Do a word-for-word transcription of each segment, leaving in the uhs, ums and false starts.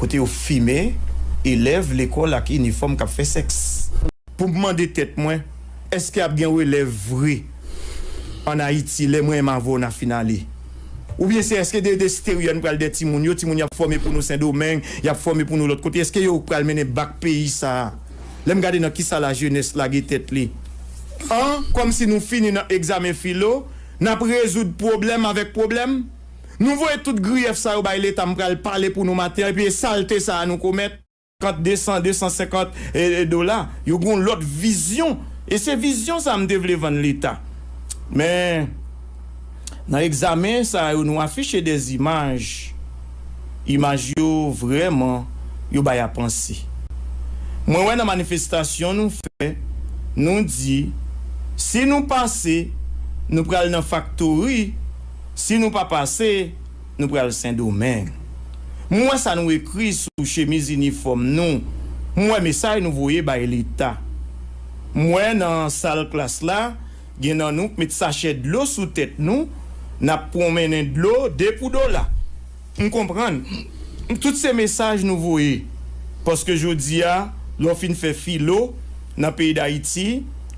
kote yo fime elèv lekòl ak inifòm k ap fè sèks. Pou m mande tèt mwen, èske ap gen relèv vre ann Ayiti lè mwen menm avè w n a fin ale? Oubyen se èske de, de steryo a nou pral dèyè timoun yo, timoun y ap fòme pou nou Sendomeng, y ap fòme pou nou lòt kote, èske yo pral mennen bak peyi sa a? Lè m gade nan kisa lajenès lage tèt li. An, kòmsi nou fini nan egzamen filo, n ap rezoud pwoblèm avèk pwoblèm? Nou voye tout griyèf sa yo bay Leta, m pral pale pou nou maten an, epi e salte sa a nou komèt. Kant de san, de san senkant, e, e, dola, yo gen yon lòt vizyon. E se vizyon sa a m te vle vann Leta. Men, nan egzamen sa yo, nou afiche dèzimaj. Imaj yo, vrèman, yo bay a panse. Mwen wè nan manifestasyon nou fè, nou di, si nou pase, nou pral nan faktori, si nou pa pase, nou pral Sendomeng. M wè sa nou ekri sou chemiz inifòm nou. M wè mesaj nou voye bay Leta. M wè nan sal klas la, gen nan nou k met sachè dlo sou tèt nou, n ap pwonmennen dlo de pou dola. M konprann. Tout se mesaj nou voye. Paske jodi a, lè w fin fè filo nan peyi Dayiti,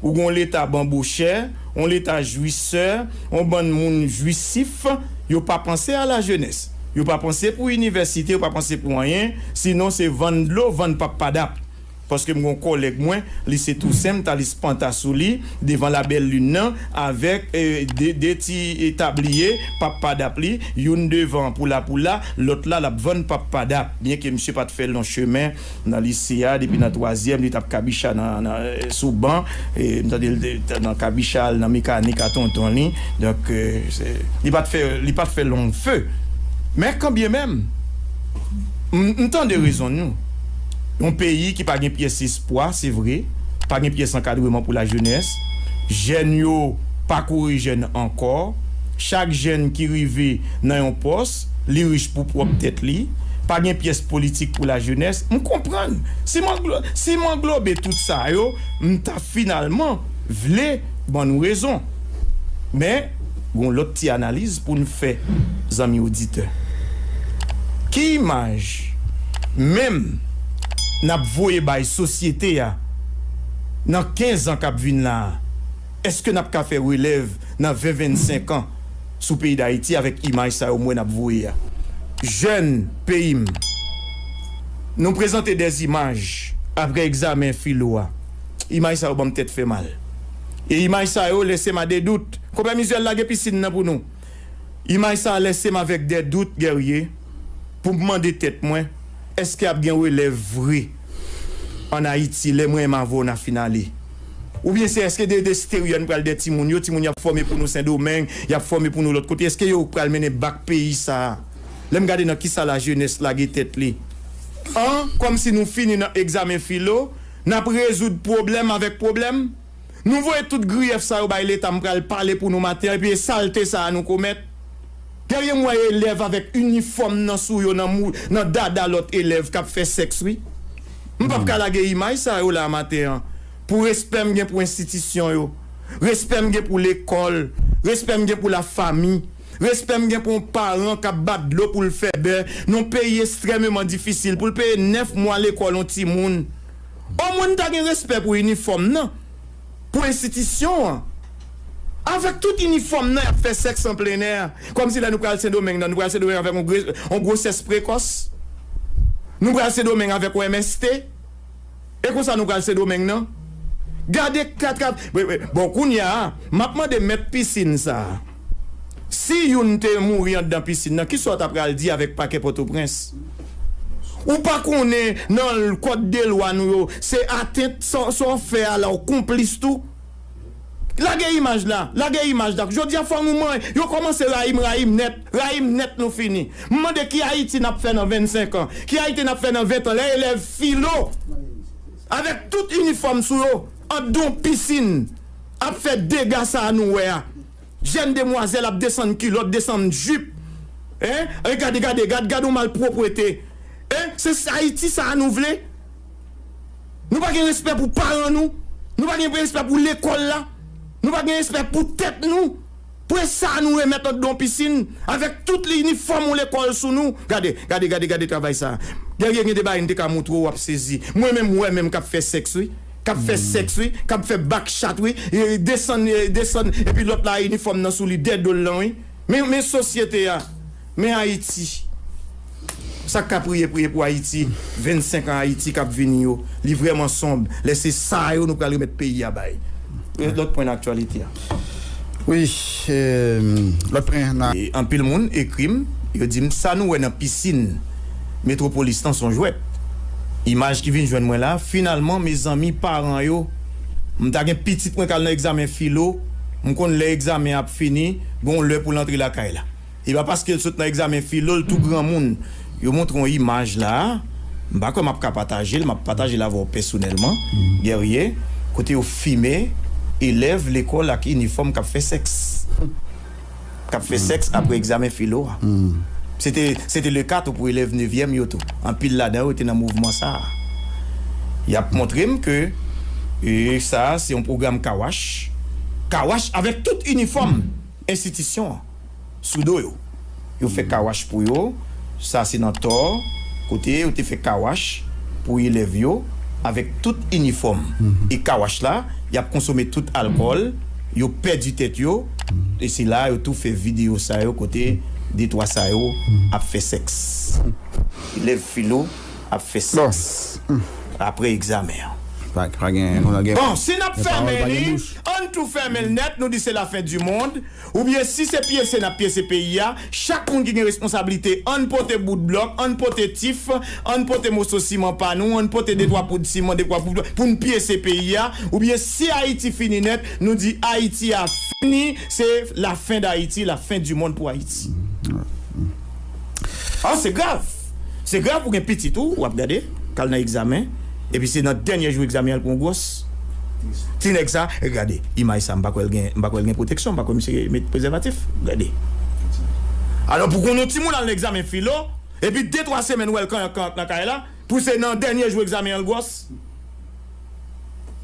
ou gen yon leta banbochè, yon leta jwisè, yon bann moun jwisif, yo pa panse a lajenès. Yo pa panse pou inivèsite, yo pa panse pou anyen, sinon se vann dlo, vann pap padap. Paske m gen yon kòlèg mwen, li se Tousen, m t al espanta sou li devan Labèl Lin nan avèk, eh, de, de ti, eh, tabliye pap padap li, youn devan poula poula, lòt la l ap vann pap padap. Byenke misye pa t fè lon chemen nan lise a, depi nan twazyèm, li t ap kabicha nan, nan, eh, sou ban, eh, m tande l te, te nan kabicha, l nan mekanik a tonton li. Donk, eh, se, li pa t fè, li pa t fè lon fe. Men kanbyenmenm, m, m tande rezon nou. Yon peyi ki pa gen pyès espwa, se vre, pa gen pyès ankadreman pou lajenès, jèn yo pa kouri jèn ankò, chak jèn ki rive nan yon pòs, li rich pou pwòp tèt li, pa gen pyès politik pou lajenès. M konprann. Si m anglo-, si m anglobe tout sa yo, m ta finalman vle ban nou rezon. Men, gen yon lòt ti analiz pou n fè, zanmi oditè. Ki imaj menm n ap voye bay sosyete a nan kenz an k ap vin la a? Èske n ap ka fè relèv nan ven vennsenk an sou peyi Dayiti avèk imaj sa yo m wè n ap voye a? Jèn peyi m, nou prezante dèzimaj apre egzamen filo a. Imaj sa yo ban m tèt fè mal. E imaj sa yo lese m a de dout. Konpè Mizyèl lage pisin nan pou nou. Imaj sa a lese m avèk de dout, Guerrier, pou m mande tèt mwen, èske ap gen relèv vre ann Ayiti lè mwen menm avè w n a fin ale? Oubyen se èske de, de steryo a nou pral dèyè timoun yo, timoun y ap fòme pou nou Sendomeng, y ap fòme pou nou lòt kote, èske yo pral mennen bak peyi sa a? Lè m gade nan kisa lajenès lage tèt li. An, kòmsi nou fini nan egzamen filo, n ap rezoud pwoblèm avèk pwoblèm? Nou voye tout griyèf sa yo bay Leta, m pral pale pou nou maten an, epi e salte sa a nou komèt. Guerrier, m wè elèv avèk inifòm nan sou yo, nan mou-, nan dada lòt elèv k ap fè sèks, wi. M p ap ka lage imaj sa yo la maten an. Pou respè m gen pou enstitisyon yo, respè m gen pou lekòl, respè m gen pou lafanmi, respè m gen pou yon paran k ap bat dlo pou l fè bè nan yon peyi ekstrèmeman difisil, pou l peye nèf mwa lekòl yon timoun. Omwen m ta gen respè pou inifòm nan, pou enstitisyon an. Avèk tout inifòm nan, y ap fè sèks an plenè. Kòmsi lè nou pral Sendomeng nan, nou pral Sendomeng avèk yon gre-, yon gwosès prekòs. Nou pral Sendomeng avèk yon M S T. E konsa nou pral Sendomeng nan. Gade kat, kat. Bon, kounye a, m ap mande mèt pisin sa a. Si youn te mouri anndan pisin nan, kisa w ta pral di avèk pakè Pòtoprens? Ou pa konnen nan kòd de lwa nou yo, se atent sa, sa w fè a la, w konplis tou? Lage imaj la, lage imaj la. Jodi a fò nou manyen, yo kòmanse rayi m, rayi m nèt, rayi m nèt nou fini. M mande ki Ayiti n ap fè nan vennsenk an? Ki Ayiti n ap fè nan ven an? Lè elèv filo, avèk tout inifòm sou yo, anndan yon pisin, ap fè dega sa a nou wè a. Jèn demwazèl ap desann kilòt, desann jip. Hein? E gade, gade, gade, gade yon malpwopwete. Hein? Se sa Ayiti sa a nou vle? Nou pa gen respè pou paran nou. Nou pa gen respè pou lekòl la. Nou pa gen respè pou tèt nou. Apre sa, nou remèt anndan yon pisin avèk tout inifòm yon lekòl sou nou. Gade, gade, gade, gade travay sa. Guerrier, gen de bagay m te ka montre w, w ap sezi. Mwen menm, m wè menm k ap fè sèks, wi. K ap fè sèks, wi. K ap fè back chat, wi. E desann, e desann. Epi lòt la, inifòm nan sou li, dèyè do l lan, wi. Men, men sosyete a. Men Ayiti. Sa k ka priye, priye pou Ayiti. Vennsenk an Ayiti k ap vini yo. Li vrèman sonb. Lè se sa yo nou pral remèt peyi a bay. Lòt pwen nan aktyalite a. Wi, eh, lòt pwen nan. E anpil moun ekri m, yo di m sa nou wè nan pisin Metwopolis lan se yon jwèt. Imaj ki vin jwenn mwen la, finalman, mezanmi, paran yo, m ta gen pitit mwen k al nan egzamen filo, m konn lè egzamen ap fini, gen yon lè pou l antre lakay la. E pa paske l sot nan egzamen filo, l tou granmoun. Yo montre yon imaj la, m pa kwè m ap ka pataje l, m ap pataje l avè w pèsonèlman, Guerrier, kote yo fime elèv lekòl ak inifòm k ap fè sèks. K ap fè sèks apre egzamen filo a. Se te, se te le ka tou pou elèv nevyèm yo tou. Anpil ladan yo te nan mouvman sa a. Y ap montre m ke, e, sa a se yon pwogram kawach. Kawach avèk tout inifòm enstitisyon an sou do yo. Yo fè kawach pou yo. Sa se nan Tò, kote yo te fè kawach pou elèv yo avèk tout inifòm. E kawach la, y ap konsome tout alkòl, yo pèdi tèt yo, e se la yo tou fè videyo sa yo kote de twa sa yo ap fè sèks. Elèv filo ap fè sèks apre egzamen an. Pa, pa gen, nou gen Bon, si n ap gen pawòl, fèmen pa gen li, bouch. Ann tou fèmen l nèt, nou di se lafen di mond. Oubyen si se pyese n ap pyese peyi a, chak moun ki gen responsablite, ann pote bout blòk, ann pote tif, ann pote moso siman pa nou, ann pote de twa poud siman, de twa poud blòk, pou n pyese peyi a. Oubyen si Ayiti fini nèt, nou di Ayiti a fini, se la fin d'Haïti, la fin du monde pou Ayiti. Ah, se grav. Se grav pou gen pitit ou, w ap gade, k al nan egzamen, epi se nan dènye jou egzamen an l pran gwòs. Ti nèg sa, e gade, imaj sa, m pa kwè l gen, m pa kwè l gen pwoteksyon, m pa kwè misye met prezèvatif. Gade. Alò, pou konn yon timoun al nan egzamen filo, epi de twa semèn wè l kanyank kanyank nan kay la, pou se nan dènye jou egzamen an l gwòs.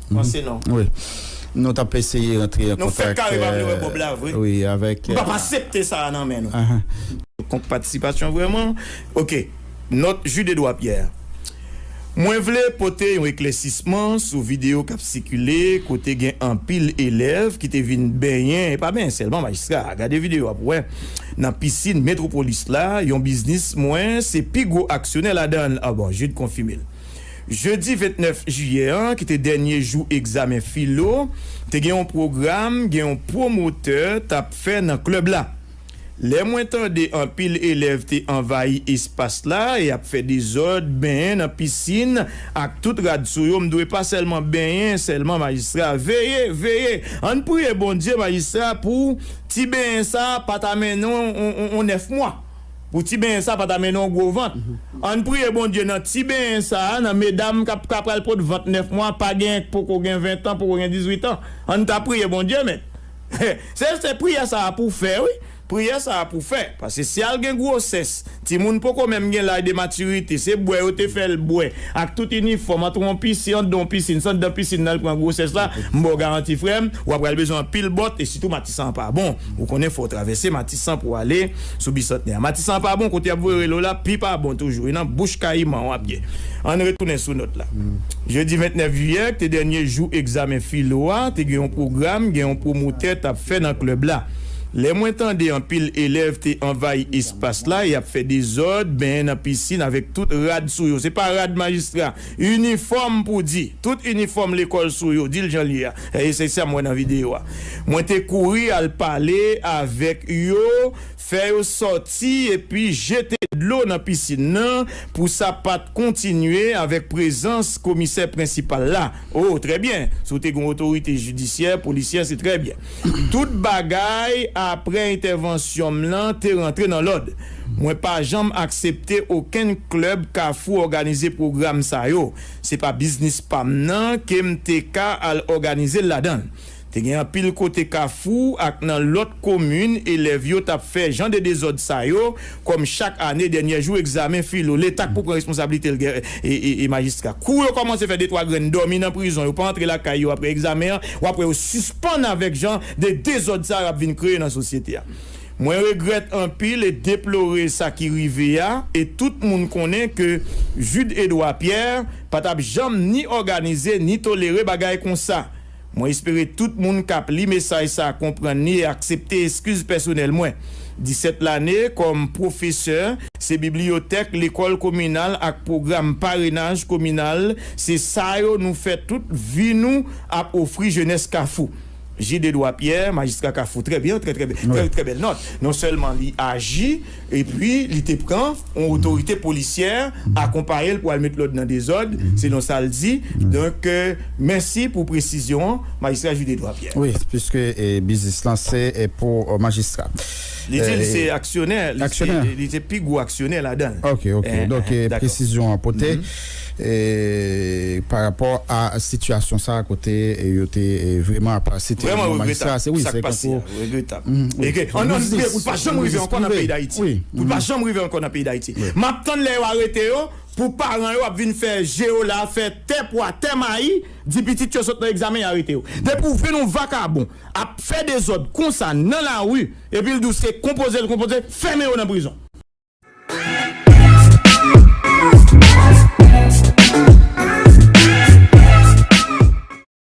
Panse non. Wi. Nou t ap eseye rantre an kontak, Nou fèk kare pa vle wè Bob la vre. Wi, avèk, M p ap aksepte sa a nan men nou. Ahan. Konk patisipasyon vrèman. Ok. Nòt Jude Edouard Pierre. Mwen vle pote yon eklèsisman sou videyo k ap sikile kote gen anpil elèv ki te vin benyen, e pa benyen sèlman, majistra, gade videyo a pou wè, nan pisin Metwopolis la, yon biznis mwen, se pi gwo aksyonè ladan l. Ah bon, Jude konfime l. Jedi vennèf jiyè an, ki te dènye jou egzamen filo, te gen yon pwogram, gen yon pwomotè t ap fè nan klèb la. Lè mwen tande anpil elèv te anvayi espas la e ap fè dezòd, benyen nan pisin ak tout rad sou yo, m dwe pa sèlman benyen sèlman, majistra. Veye, veye! Ann priye Bondye, majistra, pou ti benyen sa a pa ta mennen w on, on, on nèf mwa. Pou ti benyen sa a pa ta mennen w gwo vant. Ann priye Bondye nan ti benyen sa a, nan medam k ap, k ap pral pot vant nèf mwa, pa gen, poko gen ven tan, poko gen dizuit an. Ann ta priye Bondye, men. Se, se priyè sa a pou fè, wi. Priyè sa a pou fè. Paske si al gen gwosès, timoun poko menm gen laj de matirite, se bwè yo te fè l bwè, ak tout inifòm, antre yon pisin, anndan yon pisin, se anndan pisin nan l pran gwosès la, m ba w garanti, frè m, w ap pral bezwen anpil bòt, e sitou Matisan an pa bon. Ou konnen fò w travèse Matisan pou w ale sou Bisantnè a. Matisan an pa bon, kote y ap voye rele w la, pi pa bon toujou. E nan bouch kayiman w ap ye. Ann retounen sou nòt la. Jedi vennèf jiyè, ki te dènye jou egzamen filo a, te gen yon pwogram, gen yon pwomotè t ap fè nan klèb la. Lè mwen tande anpil elèv te anvayi espas la, y ap fè dezòd, benyen nan pisin avèk tout rad sou yo. Se pa rad, majistra, inifòm pou di. Tout inifòm lekòl sou yo, di l jan l ye a. E se sa m wè nan videyo a. Mwen te kouri al pale avèk yo, fè yo sòti epi jete dlo nan pisin nan pou sa pa t kontinye avèk prezans komisè prensipal la. O, trè byen. Si w te gen otorite jidisyè, polisyè, se trè byen. Tout bagay, apre entèvansyon m lan, te rantre nan lòd. Mwen pa janm aksepte okenn klèb Kafou òganize pwogram sa yo. Se pa biznis pa m nan ke m te ka al òganize l ladan l. Te gen anpil kote Kafou ak nan lòt komin, elèv yo t ap fè jan de dezòd sa yo, kòm chak ane, dènyè jou egzamen filo. Leta k pou pran responsablite l, e, e, e majistra. Kou yo kòmanse fè de twa grenn dòmi nan prizon, yo pa antre lakay yo apre egzamen an, w ap wè yo sispann avèk jan de dezòd sa yo ap vin kreye nan sosyete a. Mwen regrèt anpil e deplore sa ki rive a, e tout moun konnen ke Jude Edouard Pierre pa t ap janm ni òganize ni tolere bagay konsa. Mwen espere tout moun k ap li mesaj sa a konprann li e aksepte eskiz pèsonèl mwen. Disèt lane kòm pwofesè, se bibliyotèk, lekòl kominal ak pwogram parenaj kominal, se sa yo nou fè tout vi nou ap ofri jenès Kafou. Jude Edouard Pierre, majistra Kafou, trè byen, trè, trè, trè, trè bèl nòt. Non sèlman li aji, epi li te pran yon otorite polisyè akonpaye l pou al met lòd nan dezòd, selon sa l di. Donk, euh, mèsi pou presizyon an, majistra Jude Edouard Pierre. Wi, piske, e, biznis lan se, e, pou, e, majistra. Li di l se aksyonè, li se, li se pi gwo aksyonè ladan l. Ok, ok. Donk, e, presizyon an pote, e, pa rapò a sitiyasyon sa a kote, e, yo te, e, vrèman ap site non majistra, se wi, se kankou. Regretab. E ke, an, an priye pou l pa janm rive ankò nan peyi Dayiti. Pou l pa janm rive ankò nan peyi Dayiti. M ap tann lè yo arete yo, pou paran yo ap vin fè je yo la, fè tè pwa, tè mayi, di pitit yo sot nan egzamen, y arete yo. Depi w vin yon vakabon ap fè dezòd konsa nan lari, epi l di w se konpoze l konpoze, fèmen yo nan prizon.